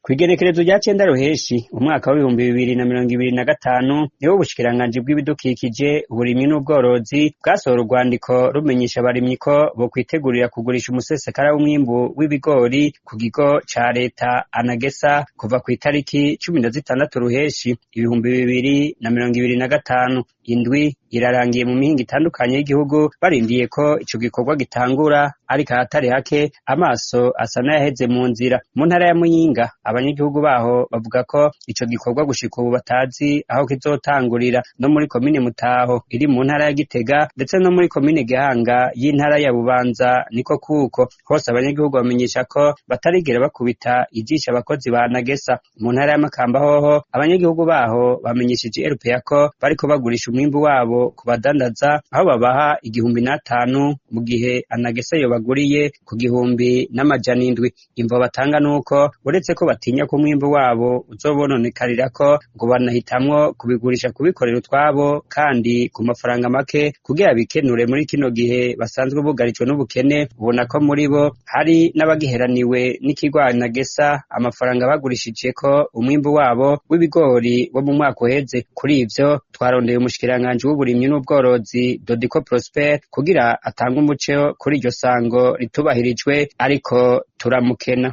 Kw'igenekerezo rya 9 Ruheshi umwaka w'2025, niho ubushikiranganji bw'ibidukikije, uburimyi n'ubworozi bwasohora urwandiko rumenyesha abarimyi ko bokwitegurira kugurisha umusesekara w'umwimbu w'ibigori ku kigo ca leta Anagesa kuva kw'itariki 16 Ruheshi 2025. Indwi irarangiye mu mihingo itandukanye y'igihugu barindiye ko ico gikorwa gitangura, ariko ahatari hake amaso asa n'ayaheze mu nzira. Mu ntara ya Muyinga, abanyagihugu baho bavuga ko ico gikorwa gushika ubu batazi aho kizotangurira. No muri komine Mutaho iri mu ntara ya Gitega, ndetse no muri komine Gihanga y'intara ya Bubanza niko kuko hose abanyagihugu bamenyesha ko batarigera bakubita ijisho abakozi ba Anagesa. Mu ntara ya Makamba hoho, abanyagihugu baho bamenyesheje RPA ko bariko bagurisha umwimbu wabo ku badandaza, aho babaha 1005 mu gihe Anagesa yobaguriye ku 1700. Imvo batanga nuko uretse ko batinya ko umwimbu wabo uzobononekarirako, ngo banahitamwo kubigurisha kubikorera utwabo kandi ku mafaranga make kugira bikenure muri kino gihe basanzwe bugarijwe n'ubukene. Ubona ko muri bo hari n'abagiheraniwe n'ikigo Anagesa amafaranga bagurishijeko umwimbu wabo w'ibigori wo mu mwaka uheze. Kuri ivyo twarondeye umushikiranganji w'uburimyi n'ubworozi Dodiko Prosper kugira atange umuco kuri iryo sango ritubahirijwe, ariko turamukena.